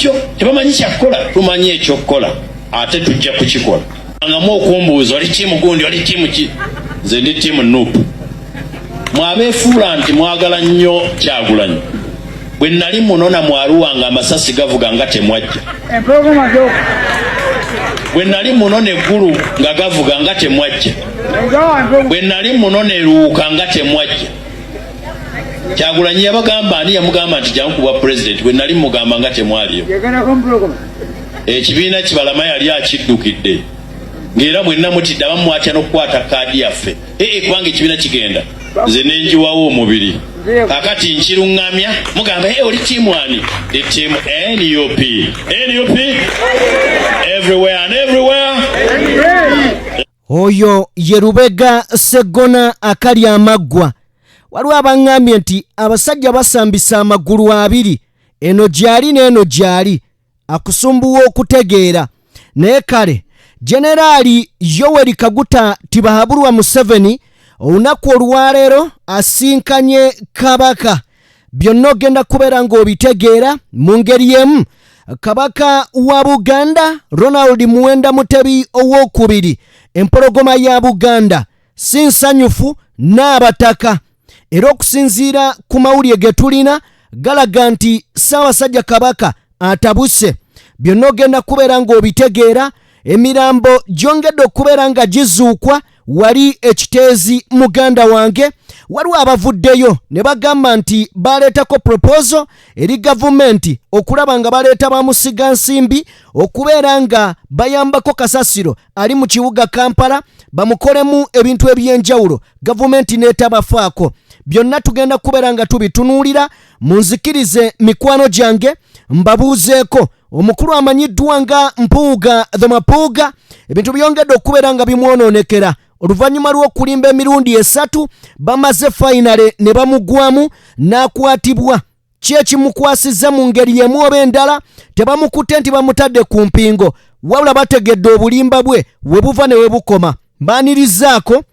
batyo tebamanyi kyakukola. Tumanyi ekyokukola ate tujja kukikola. Ngamu okumbuuza oli tiimu gundi, oli tiimu ki? Nze ndi tiimu NUP. Mwabeefuula nti mwagala nnyo Kyagulanyi. Bwe nali munona mwaruwa nga amasasi gavuga nga temwajja. Bwe nali munona eggulu nga gavuga nga temwajja. Bwe nali munona eruuka nga temwajja. Kyagulanyi yabagamba ani yamugamba nti jangu kubwa pulezidenti? Bwe nali mugamba nga temwaliyo. Ekibiina Kibalama yali akiddukidde ng'era mwenna mutidde, abamu mwatya n'okukwata kaadi yaffe ee kubanga ekibiina kigenda, nze nenjiwawo omubiri. Kakati nkiruŋŋamya mugamba ee oli tiimu ani? Ndi tiimu NUP. NUP everywhere and everywhere. Oyo ye Lubega Sseggona akali amaggwa. Waliwo abaŋŋambye nti abasajja basambisa amagulu abiri, eno gyali n'eno gyali, akusumbuwa okutegeera. Naye kale Jeneraali Yoweri Kaguta Tibahaburwa Museveni olunaku olwaleero asinkanye Kabaka. Byonna ogenda kubeera ng'obitegeera mu ngeri emu. Kabaka wa Buganda Ronald Muwenda Mutebi owokubiri, empologoma ya Buganda, si nsanyufu n'abataka, era okusinziira ku mawulire ge tulina galaga nti Ssaabasajja Kabaka atabuse. Byonna ogenda kubeera ng'obitegeera. Emirambo gyongedde okubeera nga gizuukwa wali ekiteezi. Muganda wange, waliwo abavuddeyo ne bagamba nti baleetako proposal eri gavumenti okulaba nga baleeta bamusigansimbi okubeera nga bayambako kasasiro ali mu kibuga Kampala, bamukolemu ebintu eby'enjawulo, gavumenti n'etabafaako. Byonna tugenda kubeera nga tubitunuulira. Munzikirize mikwano gyange mbabuuzeeko omukulu amanyiddwa nga Mpuuga the Mapuuga. Ebintu byongedde okubeera nga bimwonoonekera oluvannyuma lw'okulimba emirundi esatu. Bamaze fayinale ne bamugwamu n'akwatibwa. Ki ekimukwasizza? Mu ngeri y'emu oba endala tebamukutte nti bamutadde ku mpingo, wabula bategedde obulimba bwe we buva ne we bukoma. Baanirizaako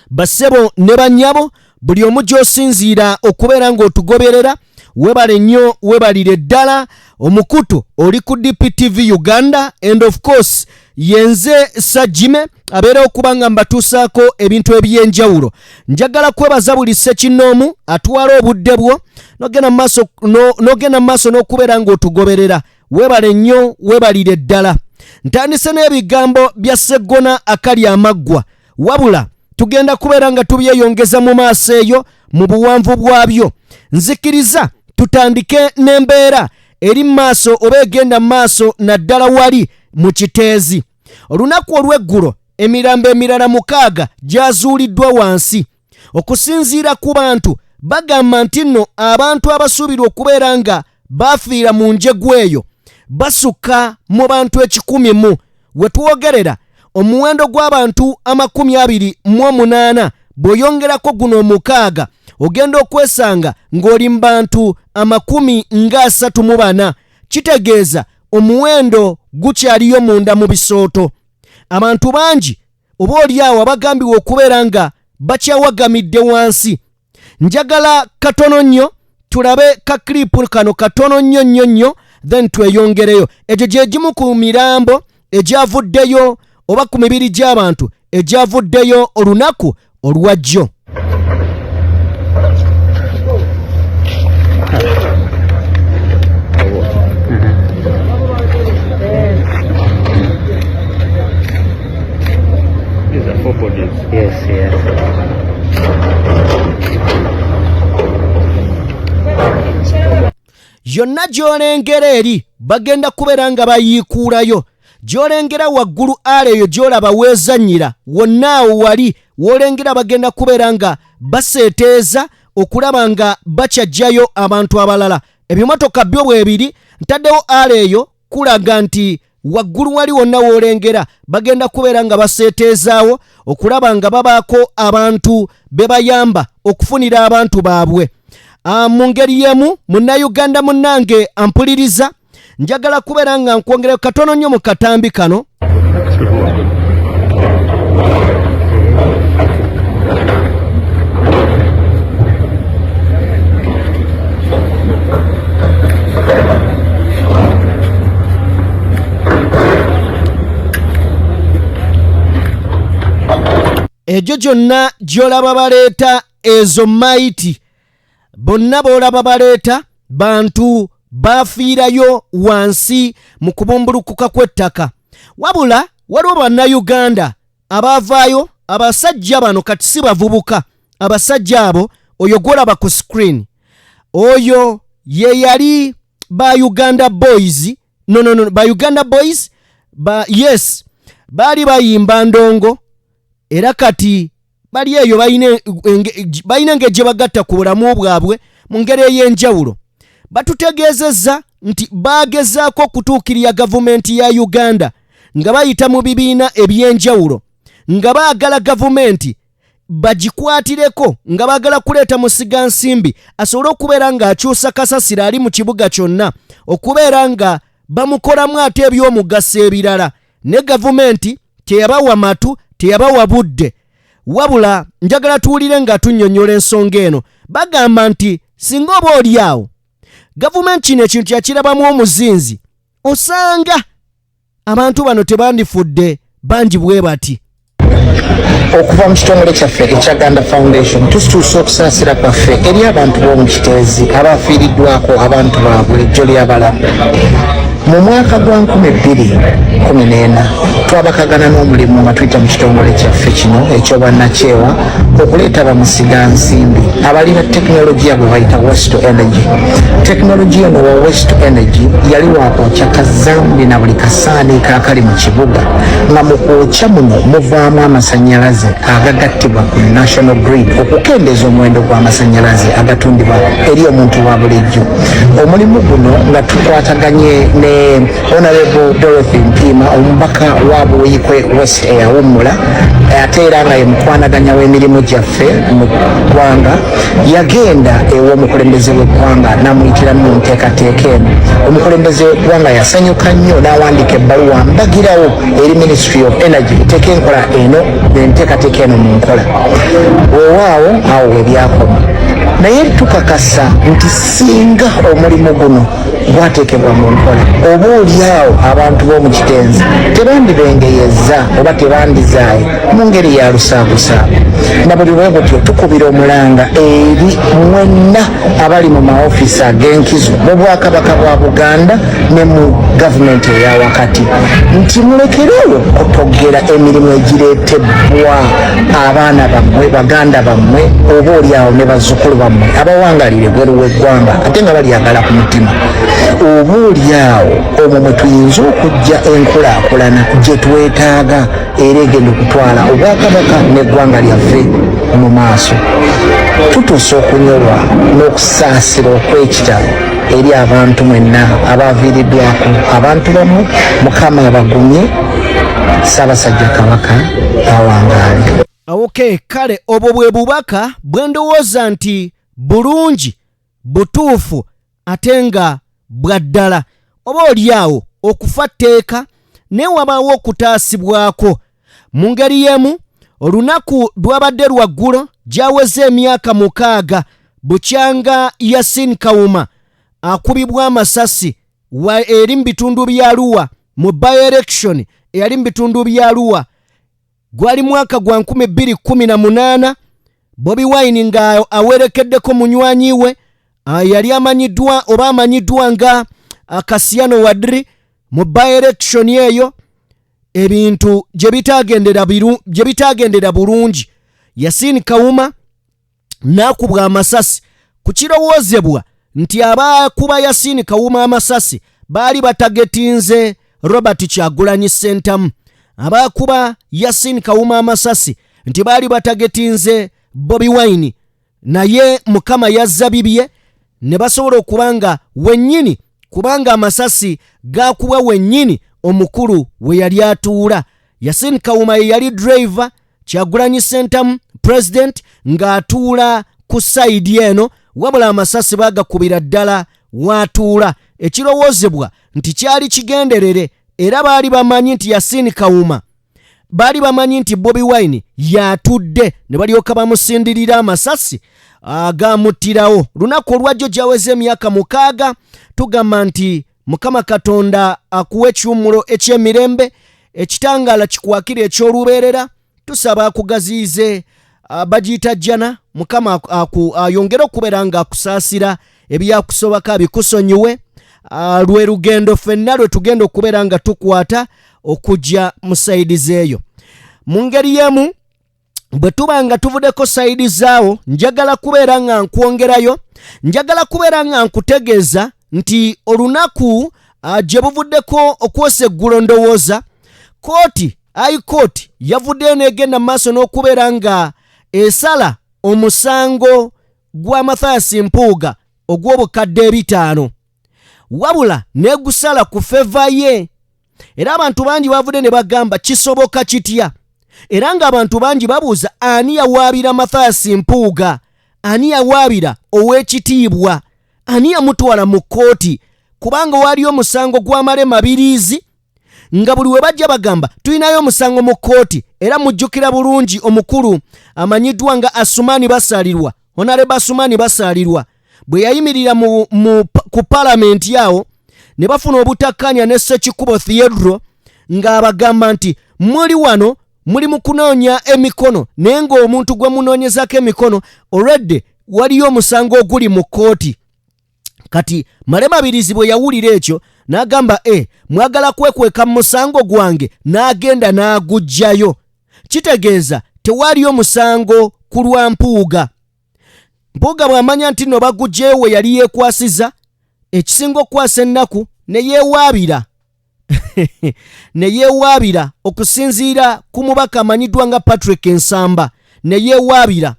bassebo ne bannyabo, buli omu gy'osinziira okubeera ng'otugoberera, webale nnyo, webalire ddala. Omukutu oli ku DPTV Uganda and of course yenze Sajime abeera okuba nga mbatuusaako ebintu eby'enjawulo. Njagala kwebaza buli ssekinnoomu atwala obudde bwo n'ogenda mu maaso n'okubeera ng'otugoberera. Webale nnyo, webalire ddala. Ntandise n'ebigambo bya Sseggona akali amaggwa, wabula tugenda kubeera nga tubyeyongeza mu maaso eyo mu buwanvu bwabyo. Nzikiriza tutandike n'embeera eri mu maaso oba egenda mu maaso, naddala wali mu Kiteezi. Olunaku olw'eggulo emirambo emirala 6 gyazuuliddwa wansi. Okusinziira ku bantu, bagamba nti nno abantu abasuubirwa okubeera nga bafiira mu njegu eyo basukka mu bantu 100 mu. We twogerera omuwendo gw'abantu 28, bw'oyongerako guno 6, ogenda okwesanga ng'oli mu bantu 34. Kitegeeza omuwendo gukyaliyo munda mu bisooto. Abantu bangi oba oli awo abagambibwa okubeera nga bakyawagamidde wansi. Njagala katono nnyo tulabe ka clip kano katono nnyo nnyo nnyo, then tweyongereyo. Egyo gye gimu ku mirambo egyavuddeyo oba ku mibiri gy'abantu egyavuddeyo olunaku olwajjo. These are four bodies. Yes. Yonna gy'olengera eri bagenda kubeera nga bayiikuulayo. Gy'olengera waggulu ala eyo gy'olaba weezannyira wonna awo wali w'olengera bagenda kubeera nga baseeteeza okulaba nga bakyajjayo abantu abalala. Ebimotoka byo bwebiri ntaddewo ala eyo kulaga nti waggulu wali wonna w'olengera bagenda kubeera nga baseeteezaawo okulaba nga babaako abantu be bayamba okufunira abantu baabwe. Mu ngeri y'emu, munnayuganda munnange ampuliriza, njagala kubeera nga nkwongera katono nnyo mu katambi kano. Egyo gyonna gy'olaba baleeta ezo mayiti, bonna b'olaba baleeta bantu baafiirayo wansi mu kubumbulukuka kw'ettaka. Wabula waliwo Bannayuganda abaavaayo, abasajja bano kati si bavubuka, abasajja abo oyo gw'olaba ku screen oyo ye yali ba Uganda Boys, no, no, no, ba Uganda Boys ba, yes, baali bayimba ndongo era kati bali eyo balina engeri gye bagatta ku bulamu bwabwe mu ngeri ey'enjawulo. Batutegeezezza nti baagezaako okutuukirira gavumenti ya Uganda nga bayita mu bibiina eby'enjawulo nga baagala gavumenti bagikwatireko, nga baagala kuleeta musigansimbi asobole okubeera ng'akyusa kasasiro ali mu kibuga kyonna okubeera nga bamukolamu ate eby'omugaso ebirala, ne gavumenti teyabawa matu, teyabawa budde. Wabula njagala tuwulire nga tunnyonnyola ensonga eno. Bagamba nti singa oba oli awo gavumenti kino ekintu yakirabamu omuzinzi, osanga abantu bano tebandifudde bangi bwe bati. Okuva mu kitongole kyaffe ekya Ganda Foundation tusituusa okusaasira kwaffe eri abantu b'omu Kiteezi abafiiriddwako abantu baabwe ejjo ly'abalamu. Mu mwaka gwa 2014 twabakagana n'omulimu nga tuyita mu kitongole kyaffe kino eky'obwannakyewa okuleeta bamusigansimbi abalina tekinologiya gwe bayita waste to energy. Tekinologiya ono wa waste to energy yali wakwokya kazambi na buli kasaaniiko akali mu kibuga, nga mu kwokya muno muvaamu amasannyalaze agagattibwa ku national grid okukendeeza omuwendo gw'amasannyalaze agatundibwa eri omuntu wa bulijjo. Omulimu guno nga tukwataganye ne Honorable Dorothy Mpiima, omubaka wa Buikwe West eyawummula ate era nga ye mukwanaganya w'emirimu gyaffe mu ggwanga, yagenda ew'omukulembeze w'eggwanga n'amuyitiramu mu nteekateeka eno. Omukulembeze w'eggwanga yasanyuka nnyo n'awandiika ebbaluwa mbagirawo eri Ministry of Energy eteeka enkola eno, enteekateeka eno mu nkola. Weewaawo awo we byakoma, naye tukakasa nti singa omulimu guno gwateekebwa mu nkola, oba oliawo abantu b'omu Kitenzi tebandibengeyezza oba tebandizaaye mu ngeri ya lusaagusaagu. Na buli lwe butyo tukubira omulanga eri mwenna abali mu maofiisi ag'enkizo mu Bwakabaka bwa Buganda ne mu gavumenti eya wakati nti mulekerewo okutogera emirimu egireetebwa abaana bammwe, baganda bammwe, oba oliawo ne bazzukulu bammwe abawangalira ebweru w'eggwanga ate nga balyagala ku mutima. Oba oliawo omwo mwe tuyinza okujja enkulaakulana gye twetaaga era egenda okutwala Obwakabaka n'eggwanga lyaffe mu maaso. Tutuusa okunyolwa n'okusaasira okw'ekitalo eri abantu mwenna abaviiriddwako abantu bammwe. Mukama abagumye. Ssaabasajja Kabaka awangaale. Ok, kale obwo bwe bubaka bwe ndowooza nti bulungi, butuufu ate nga bwa ddala. Oba oli awo okufa tteeka, naye wabaawo okutaasibwako. Mu ngeri y'emu, olunaku lwabadde lwa ggulo gyaweze emyaka 6 bukyanga Yasin Kawuma akubibwa amasasi wa eri mu bitundu bya Arua mu by-election eyali mu bitundu bya Arua. Gwali mwaka gwa 2018, Bobi Wine nga awerekeddeko munywanyi we yali amanyiddwa oba amanyiddwa nga Kasiano Wadri mu by-election eyo, ebintu gye bitagendera bulungi, Yasin Kawuma n'akubwa amasasi. Ku kirowoozebwa nti abaakuba Yasin Kawuma amasasi baali batagetinze Robert Kyagulanyi Ssentamu. Abaakuba Yasin Kawuma amasasi nti baali batagetinze Bobi Wine, naye Mukama yazza bibye ne basobola okuba nga wennyini, kubanga amasasi gaakubwa wennyini omukulu we yali atuula. Yasin Kawuma ye yali driver, Kyagulanyi Ssentamu president ng'atuula ku sayidi eno, wabula amasasi baagakubira ddala waatuula, ekirowoozebwa nti kyali kigenderere era baali bamanyi nti Yasin Kawuma, baali bamanyi nti Bobi Wine yatudde, ne balyoka bamusindirira amasasi agamuttirawo. Lunaku olwajjo gyaweze emyaka 6. Tugamba nti Mukama Katonda akuwa ekiwummulo eky'emirembe, ekitangaala kikwakire eky'olubeerera. Tusaba akugaziyize, bagiyita jjana. Mukama ayongere okubeera nga akusaasira, ebyakusobako abikusonyiwe. Lwe lugendo ffenna lwe tugenda okubeera nga tukwata okujja mu side zeeyo. Mu ngeri y'emu, bwe tuba nga tuvuddeko side zaawo, njagala kubeera nga nkwongerayo, njagala kubeera nga nkutegeeza nti olunaku gye buvuddeko okwosa eggulo, ndowooza kooti, High Court yavuddeyo n'egenda mu maaso n'okubeera nga esala omusango gwa Mathias Mpuuga ogw'obukadde 500, wabula n'egusala ku favour ye. Era abantu bangi bavudde ne bagamba, kisoboka kitya? Era ng'abantu bangi babuuza, ani yawaabira Mathias Mpuuga? Ani yawaabira ow'ekitiibwa? Ani yamutwala mu kkooti? Kubanga waaliyo omusango gw'Amale Mabiriizi, nga buli we bajja bagamba tulinayo omusango mu kkooti. Era mujjukira bulungi omukulu amanyiddwa nga Asumaani Basalirwa, Honorable Asumaani Basalirwa, bwe yayimirira ku palamenti awo ne bafuna obutakkaanya ne Ssekikubo Theodore, ng'abagamba nti muli wano muli mu kunoonya emikono, naye ng'omuntu gwe munoonyezaako emikono olwedde waliyo omusango oguli mu kkooti. Kati Male Mabirizi bwe yawulira ekyo n'agamba, "E, mwagala kwekweka mu musango gwange," n'agenda n'aguggyayo. Kitegeeza tewaaliyo musango ku lwa Mpuuga. Mpuuga bw'amanya nti nno baguggyeyo we yali yeekwasiza, ekisinga okukwasa ennaku, ne yeewaabira, ne yeewaabira okusinziira ku mubaka amanyiddwa nga Patrick Nsamba, ne yeewaabira.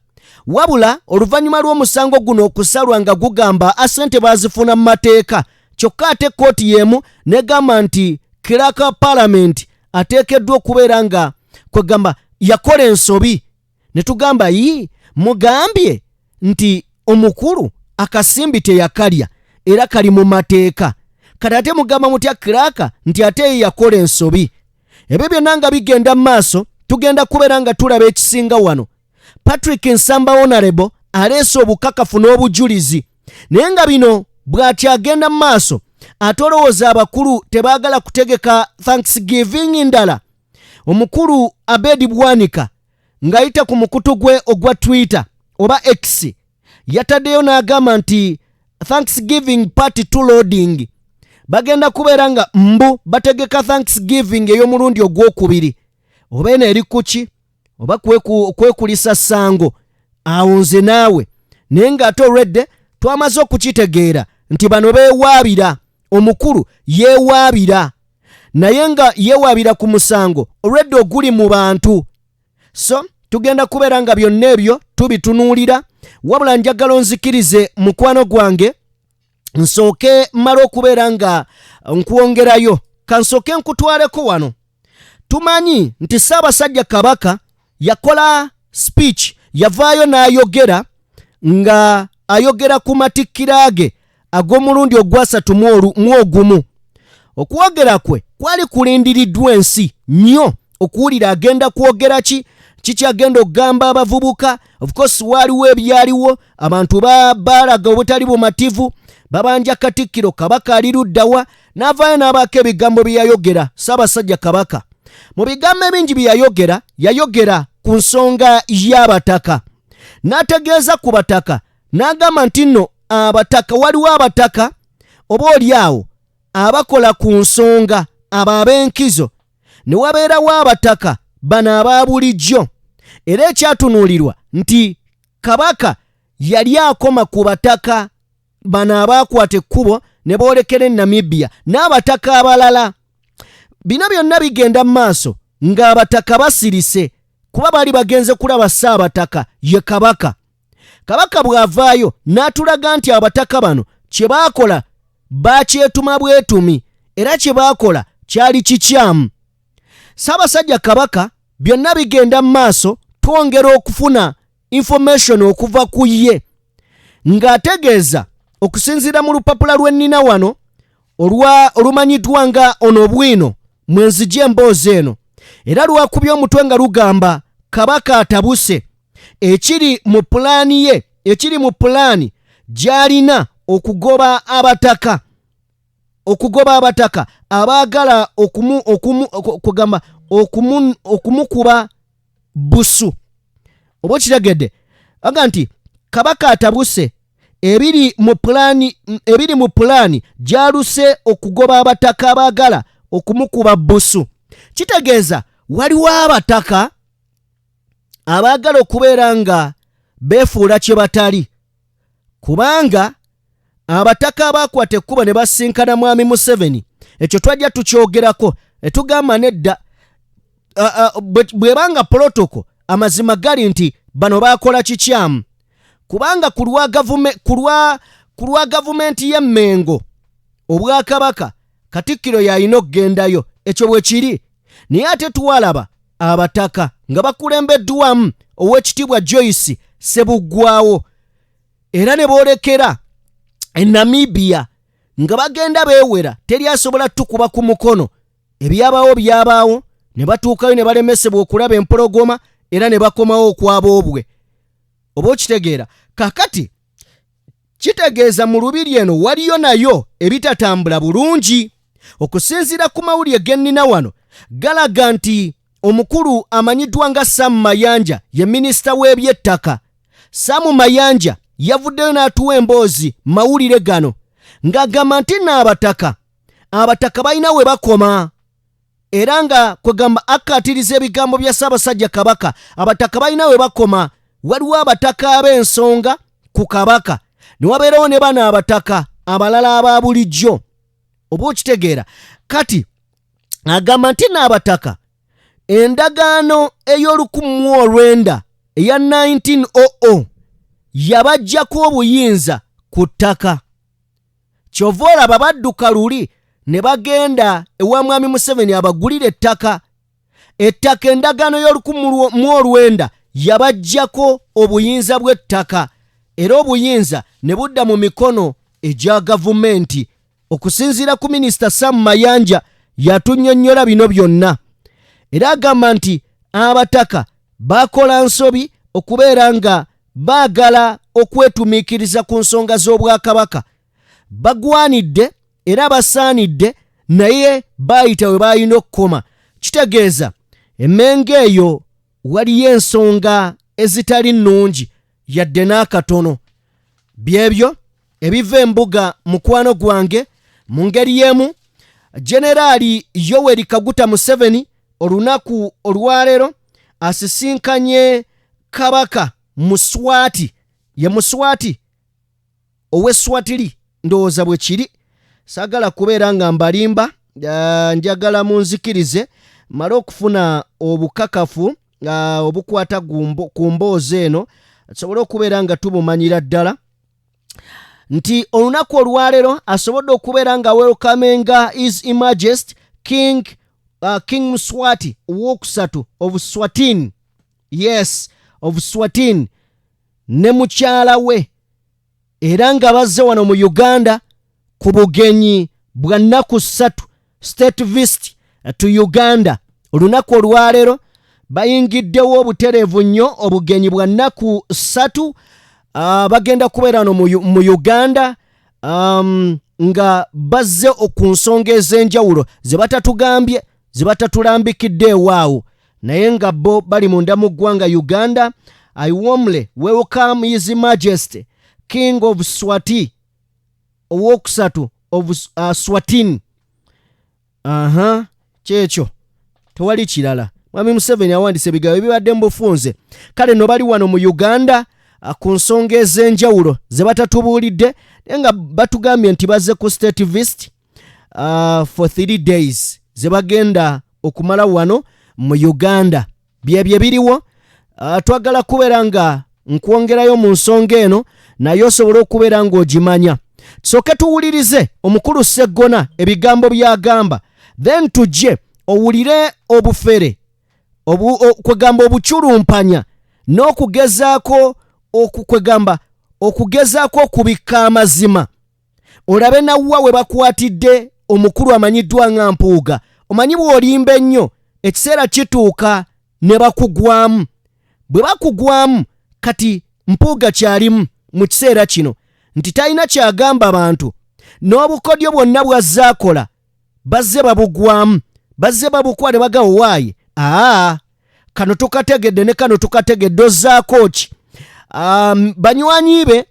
Wabula oluvannyuma lw'omusango guno okusalwa nga gugamba asente baazifuna mu mateeka, kyokka ate kkooti y'emu negamba nti clerk wa palamenti ateekeddwa okubeera nga kwegamba yakola ensobi. Ne tugamba, yi, mugambye nti omukulu akasimbi teyakalya era kali mu mateeka, kati ate mugamba mutya clerk nti ate ye yakola ensobi? Ebyo byonna nga bigenda mu maaso, tugenda kubeera nga tulaba ekisinga wano. Patrick Nsamba honorable aleese obukakafu n'obujulizi, naye nga bino bw'ati agenda mu maaso, ate olowooza abakulu tebaagala kutegeka Thanksgiving ndala? Omukulu Abedi Bwanika ng'ayita ku mukutu gwe ogwa Twitter oba X yataddeyo n'agamba nti Thanksgiving part 2 loading, bagenda kubeera nga mbu bategeka Thanksgiving ey'omulundi ogwokubiri. Oba eno eri kuki? Oba kwekulisa ssango awo nze naawe? Naye ng'ate olwedde twamaze okukitegeera nti bano beewaabira, omukulu yeewaabira, naye nga yeewaabira ku musango olwedde oguli mu bantu. So tugenda kubeera nga byonna ebyo tubitunuulira. Wabula njagala onzikirize, mukwano gwange, nsooke mmale okubeera nga nkwongerayo. Kansooke nkutwaleko wano. Tumanyi nti Ssaabasajja Kabaka yakola speech, yavaayo n'ayogera nga ayogera ku matikkira ge ag'omulundi ogwasatu mu ogumu. Okwogera kwe kwali kulindiriddwa ensi nnyo okuwulira agenda kwogera ki, kikyagenda okugamba abavubuka. Of course waaliwo ebyaliwo, abantu baalaga obutali bumativu, babanja Katikkiro, Kabaka ali luddawa? N'avaayo n'abaako ebigambo bye yayogera Ssaabasajja Kabaka. Mu bigambo ebingi bye yayogera, yayogera ku nsonga y'abataka, n'ategeeza ku bataka, n'agamba nti nno abataka, waliwo abataka oba oli awo abakola ku nsonga, abo ab'enkizo, ne wabeerawo abataka bano aba bulijjo. Era ekyatunuulirwa nti Kabaka yali akoma ku bataka bano abaakwata ekkubo ne boolekera e Namibia n'abataka abalala. Bino byonna bigenda mu maaso ng'abataka basirise, kuba baali bagenze kulaba Ssaabataka ye Kabaka. Kabaka bw'avaayo n'atulaga nti abataka bano kye baakola baakyetuma bwetumi, era kye baakola kyali kikyamu. Ssaabasajja Kabaka, byonna bigenda mu maaso, twongera okufuna information okuva ku ye ng'ategeeza okusinziira mu lupapula lw'ennina wano olwa olumanyiddwa nga ono bwino mwenzija emboozi eno, era lwakubye omutwe nga lugamba, "Kabaka atabuse ekiri mu pulaani ye, ekiri mu pulaani gy'alina okugoba abataka, okugoba abataka abaagala okumu okumu kugamba okumukuba." Busu oba okitegedde aga nti Kabaka atabuse ebiri mu pulaani ebiri mu pulaani gyaluse okugoba abataka abaagala okumukuba busu. Kitegeeza waliwo abataka abaagala okubeera nga beefuula kye batali, kubanga abataka abaakwata ekkubo ne basinkana Mwami Museveni, ekyo twajja tukyogerako ne tugamba nedda, bw'ebanga protocol, amazima gali nti bano baakola kikyamu, kubanga ku lwa gavumenti y'e Mmengo, obwakabaka, Katikkiro yalina okugendayo, ekyo bwe kiri. Naye ate twalaba abataka nga bakulembeddwamu Owekitiibwa Joyce Sebuggwawo, era ne boolekera e Namibia nga bagenda beewera, teri asobola tukuba ku mukono. Ebyabaawo byabaawo, ne batuukayo ne balemesebwa okulaba empologoma, era ne bakomawo okwaboobwe. Oba okitegeera? Kakati kitegeeza mu lubiri eno waliyo nayo ebitatambula bulungi. Okusinziira ku mawulire ge nnina wano, galaga nti omukulu amanyiddwa nga Sam Mayanja ye minisita w'ebyettaka. Sam Mayanja yavuddeyo n'atuwa emboozi mawulire gano ng'agamba nti n'abataka, abataka balina we bakoma, era nga kwegamba akkaatiriza ebigambo bya Ssaabasajja Kabaka. Abataka balina we bakoma. Waliwo abataka ab'ensonga ku Kabaka, ne wabeerawo ne bano abataka abalala aba bulijjo. Oba okitegeera? Kati agamba nti n'abataka, endagaano ey'olukumi mu olwenda eya 1900 yabajjako obuyinza ku ttaka. Kyova olaba badduka luli ne bagenda ewa Mwami Museveni abagulira ettaka. Ettaka, endagaano y'olukumi mu olwenda yabajjako obuyinza bw'ettaka, era obuyinza ne budda mu mikono egya gavumenti. Okusinziira ku minisita Sam Mayanja, yatunnyonnyola bino byonna, era agamba nti abataka bakola nsobi okubeera nga baagala okwetumiikiriza ku nsonga z'obwakabaka. Bagwanidde era basaanidde, naye baayita we baalina okukoma. Kitegeeza emmengo eyo waliyo ensonga ezitali nnungi yadde n'akatono. Byebyo ebiva embuga, mukwano gwange. Mu ngeri y'emu, Generaali Yoweri Kaguta Museveni olunaku olwaleero asisinkanye Kabaka Muswati, ye Muswati ow'Eswatiri, ndowooza bwe kiri. Saagala kubeera nga mbalimba, njagala munzikirize male okufuna obukakafu obukwata ku mboozi eno, tusobole okubeera nga tubumanyira ddala nti olunaku olwaleero asobodde okubeera nga welcominga His Majesty King Muswati owokusatu of Swatin, yes, of Swatin, ne mukyala we, era nga bazze wano mu Uganda ku bugenyi bwa nnaku 3, state visit to Uganda. Olunaku olwaleero bayingiddewo obutereevu nnyo obugenyi bwa nnaku 3. Bagenda kubeera wano mu Uganda, nga bazze ku nsonga ez'enjawulo ze batatugambye, ze batatulambikidde ewaawo, naye nga bo bali munda mu ggwanga Uganda. I warmly welcome His Majesty King of Swati owokusatu of Swatin. Aha, kyekyo, tewali kirala. Mwami Museveni awandiisa ebigambo ebibadde mu bufunze. Kale no bali wano mu Uganda ku nsonga ez'enjawulo ze batatubuulidde, naye nga batugambye nti bazze ku state visit for 3 days ze bagenda okumala wano mu Uganda. Byebyo biriwo. Twagala kubeera nga nkwongerayo mu nsonga eno, naye osobole okubeera ng'ogimanya. Tusooke tuwulirize omukulu Seggona ebigambo by'agamba, then tujje owulire obufere kwegamba obuculumpanya n'okugezaako kwegamba okugezaako okubikka amazima, olabe nawwa we bakwatidde omukulu amanyiddwa nga Mpuuga. Omanyi bw'olimba ennyo, ekiseera kituuka ne bakugwamu. Bwe bakugwamu, kati Mpuuga kyalimu mu kiseera kino nti talina kyagamba bantu, n'obukodyo bwonna bw'azze akola bazze babugwamu, bazze babukwa ne bagawa waaye. Aa, Kano tukategedde ne kano tukategedde, ozzaako ki? Banywanyi be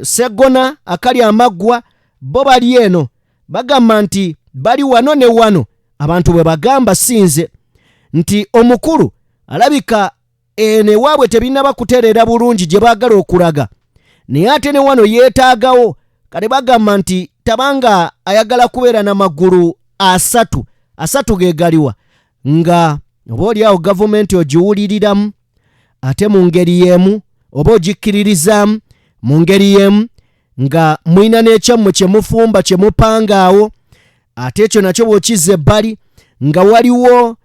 Seggona akali amaggwa bo bali eno bagamba nti bali wano ne wano. Abantu bwe bagamba, sinze nti omukulu alabika eno ewaabwe tebinnaba kutereera bulungi gye baagala okulaga, naye ate ne wano yeetaagawo. Kale bagamba nti tabanga ayagala kubeera n'amagulu asatu. Asatu ge galiwa? Nga oba oliawo gavumenti ogiwuliriramu, ate mu ngeri y'emu oba ogikkiririzaamu, mu ngeri y'emu nga mulina n'ekyammwe kye mufumba, kye mupanga awo, ate ekyo nakyo bw'okizza ebbali nga waliwo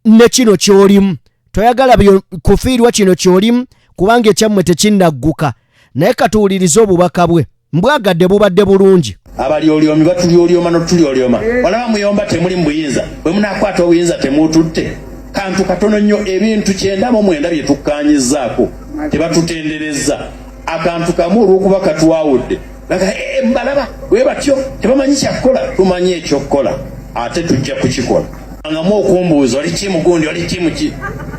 ne kino ky'olimu. Toyagala kufiirwa kino ky'olimu kubanga ekyammwe tekinnagguka. Naye katuwulirize obubaka bwe, mbwagadde, bubadde bulungi. Abalyolyoomi batulyolyoma notulyolyooma. Olaba muyomba, temuli mu buyinza. Bwe munakwata obuyinza, temuututte kantu katono nnyo. Ebintu 99 bye tukkaanyizzaako tebatutenderezza akantu kamu olw'okuba katwawudde. Baga, "Eh, mbalaba bwe batyo tebamanyi kyakukola." Tumanyi ekyokukola ate tujja kukikola. Ngamu okumbuuza, oli tiimu gundi, oli tiimu ki?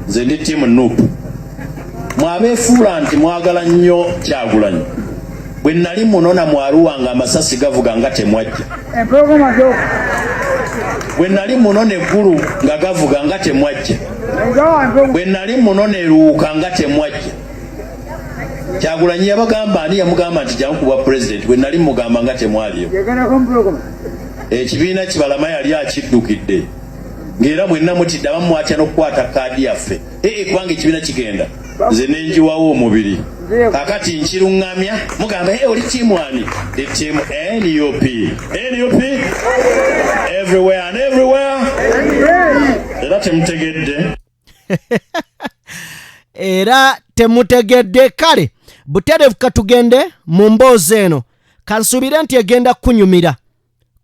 Nze ndi tiimu NUP. Mwabeefuula nti mwagala nnyo Kyagulanyi. Bwe nali munona mwaruwa nga amasasi gavuga nga temwajja. Bwe nali munona eggulu nga gavuga nga temwajja. Bwe nali munona eruuka nga temwajja. Kyagulanyi yabagamba, ani yamugamba nti jangu kubwa pulezidenti? Bwe nali mugamba nga temwaliyo. Ekibiina kibalama yali akiddukidde, ng'era mwenna mutidde, abamu mwatya n'okukwata kaadi yaffe, ee, kubanga ekibiina kigenda. Nze nenjiwawo omubiri, kakati nkiruŋŋamya. Mugamba, "Hey, oli tiimu ani?" Ndi tiimu NUP. NUP everywhere and everywhere. Era temutegedde. Era temutegedde. Kale butereevu, katugende mu mboozi eno. Kansuubire nti egenda kukunyumira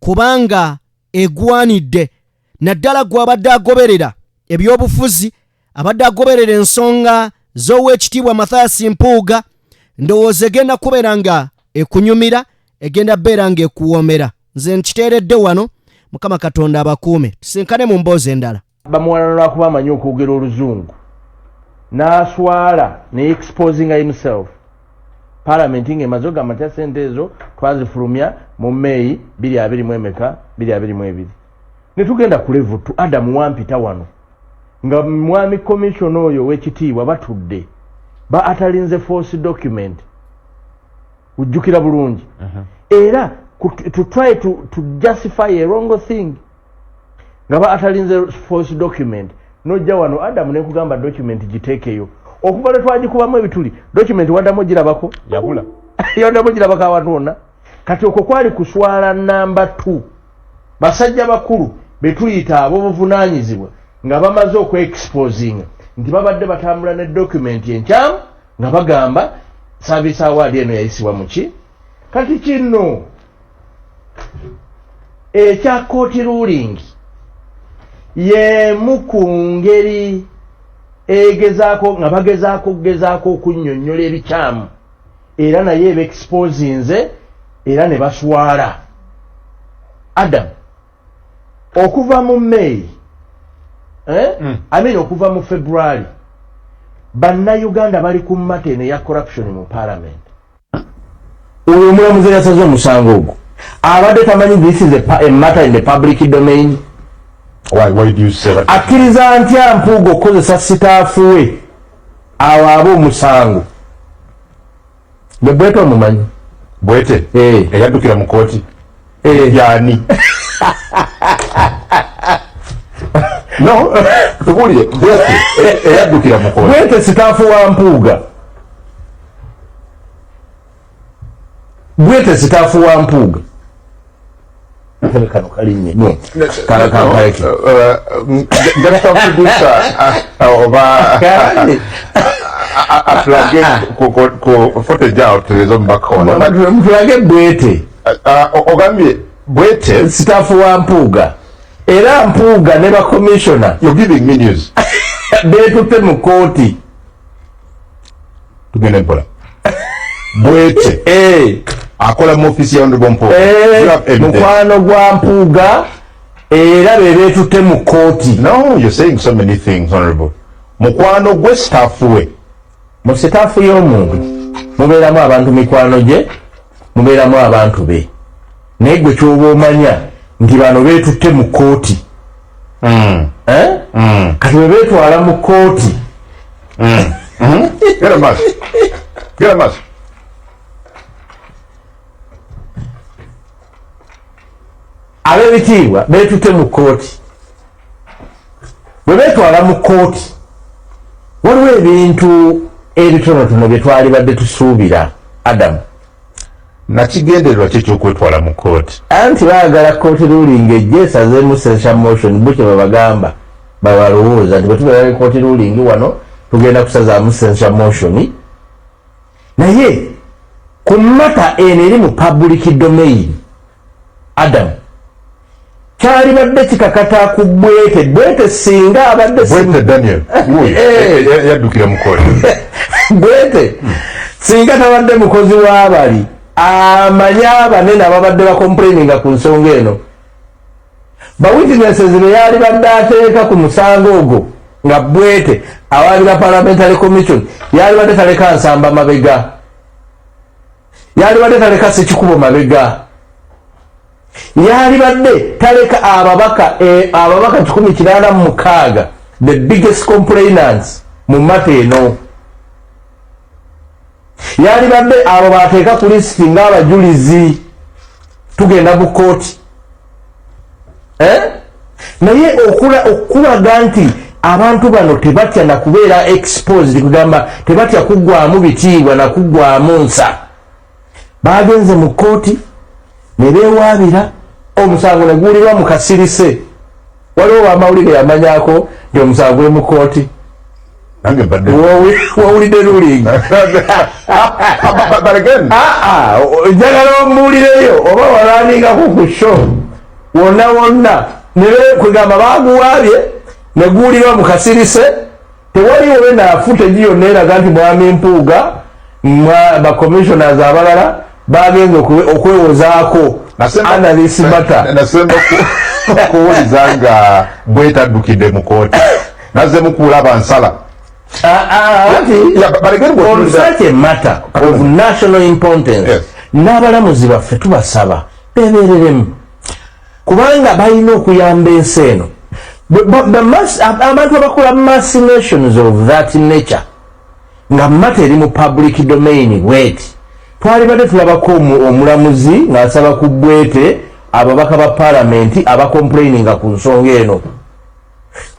kubanga egwanidde, naddala gw'abadde agoberera ebyobufuzi, abadde agoberera ensonga z'Oweekitiibwa Mathias Mpuuga. Ndowooza egenda kubeera nga ekunyumira, egenda beera nga ekuwoomera. Nze nkiteeredde wano. Mukama Katonda abakuume, tusinkane mu mboozi endala. Bamuwalana lwakuba amanyi okwogera oluzungu n'aswala ne exposinga himself. Palamenti ng'emaze ogamba nti sente ezo twazifulumya mu Meeyi 220 emeka, 222, ne tugenda ku level 2. Adamu wampita wano nga mwami commission oyo ow'ekitiibwa batudde ba atalinze false document, ujjukira bulungi. Era to try to justify a wrong thing nga ba atalinze false document, nojja wano Adamu nekugamba document giteekeyo. Okuva lwe twagikubamu ebituli, document waddamu ogirabako? Yabula. Yaddamu ogirabako awantu wonna. Kati okwo kwali kuswala. Namba 2, basajja bakulu betuyita ab'obuvunaanyizibwa nga bamaze okweexposinga nti babadde batambula ne document enkyamu nga bagamba service award eno yayisibwa muki. Kati kino ekya court ruling yemu ku ngeri egezaako nga bagezaako okugezaako okunnyonnyola ebikyamu, era naye eba exposinze era ne baswala. Adam, okuva mu May, eh? I mean, okuva mu February, Bannayuganda bali ku matter eno eya corruption mu parliament. Oyo omulamuzi eyasaze omusango ogwo abadde tamanyi this is a matter in the public domain. Why do you say that? Akkiriza ntya Mpuuga okukozesa staff we awo aba omusango gwe? Bwete omumanyi? Bwete? Eh. Eyaddukira mu kooti? Eh. Yani no, tubuulire, Bwete eyaddukira mu kooti? Bwete staff wa Mpuuga. Bwete staff wa Mpuuga. Kano kalinnye no. Kaleke. Njagala oba atulage ku footage awo, tutereeze omubaka ono. Mutulage Bwete. Ogambye Bwete? Staff wa Mpuuga, era Mpuuga ne bakomishona. You're giving me news. Beetutte mu kooti. Tugende mpola. Bwete Eh, akola mu ofisi ya Honorable Mpuuga? Eh, mukwano gwa Mpuuga, era be beetutte mu kooti. No, you're saying so many things, Honorable. Mukwano gwe, staff we. Mu staff y'omuntu mubeeramu abantu mikwano gye, mubeeramu abantu be, naye gwe kyoba omanya nti bano beetutte mu kooti. Eh? Kati bwe beetwala mu kooti, Genda maaso, genda maaso. Ab'ebitiibwa beetutte mu kooti. Bwe beetwala mu kooti, waliwo ebintu ebitonotono bye twalibadde tusuubira, Adamu. Nakigendererwa ki ekyokwetwala mu kooti? Anti baagala kooti ruling ejje esazeemu censure motion. Bo kye babagamba, babalowooza nti bwe tubeera kooti ruling wano, tugenda kusazaamu censure motion. Naye ku matter eno eri mu public domain, Adam, kyalibadde kikakata ku Bwete. Bwete singa abadde Bwete Daniel wuuyo. Eh. Yaddukira mu kooti. Bwete singa tabadde mukozi w'abali amanyi abanene ababadde bacomplaininga ku nsonga eno, bawitnesses be yali badde ateeka ku musango ogwo nga Bwete awabira parliamentary commission, yali badde taleka Nsamba mabega, yali badde taleka Sekikubo mabega, yali badde taleka ababaka ababaka 186, the biggest complainants mu matter eno. Yali badde abo bateeka ku lisiti ng'abajulizi, tugenda mu kooti. Eh? Naye okulaga nti abantu bano tebatya nakubeera exposed, kugamba tebatya kuggwamu bitiibwa nakuggwamu nsa, bagenze mu kooti ne beewaabira omusango ne guwulirwa mu kasirise. Waliwo bamawulire yamanyako nti omusango guli mu kooti? Nange mbadde Wawulidde ruling? But again, Ah, ah, njagala ombuulireyo oba walandingako ku show wonna wonna kwegamba baguwaabye ne guwulirwa mu kasirise, tewaliwo bena footage yonna eraga nti mwami Mpuuga, bacommissioners abalala bagenze okwewozaako analyst matter. Nasemba kuwuliza nga bwetaddukidde mu kooti, nazzemu kulaba nsala. Ah, ah, anti Yeah, but again, on such a matter of national importance, n'abalamuzi baffe tubasaba bebereremu, kubanga balina okuyamba ensi eno. Abantu abakola machinations of that nature nga matter eri mu public domain bweti, twalibadde tulabako omulamuzi ng'asaba ku Bwete ababaka ba palamenti abacomplaininga ku nsonga eno.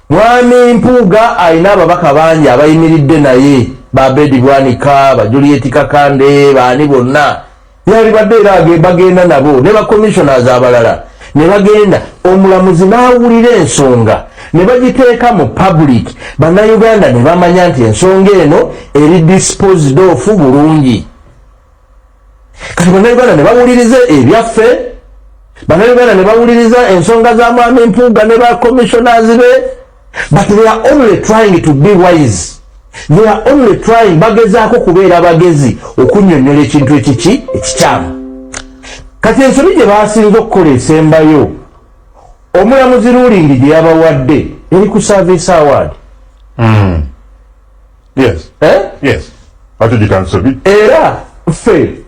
Mwami Mpuuga alina ababaka bangi abayimiridde naye, ba Bedi Bwanika, ba Juliet Kakande, baani bonna, yalibadde era bagenda nabo ne bacommissioners abalala ne bagenda, omulamuzi n'awulira ensonga ne bagiteeka mu public, Bannayuganda ne bamanya nti ensonga eno eri disposed of bulungi. Kati Bannayuganda ne bawuliriza ebyaffe, Bannayuganda ne bawuliriza ensonga za mwami Mpuuga ne ba commissioners be, but they are only trying to be wise, they are only trying, bagezaako kubeera bagezi okunnyonnyola ekintu ekiki ekikyamu. Kati ensobi gye basinze okukola esembayo, omulamuzi ruling gye yabawadde eri ku service award. Yes. Eh? Yes, ate gita nsobi. Era ffe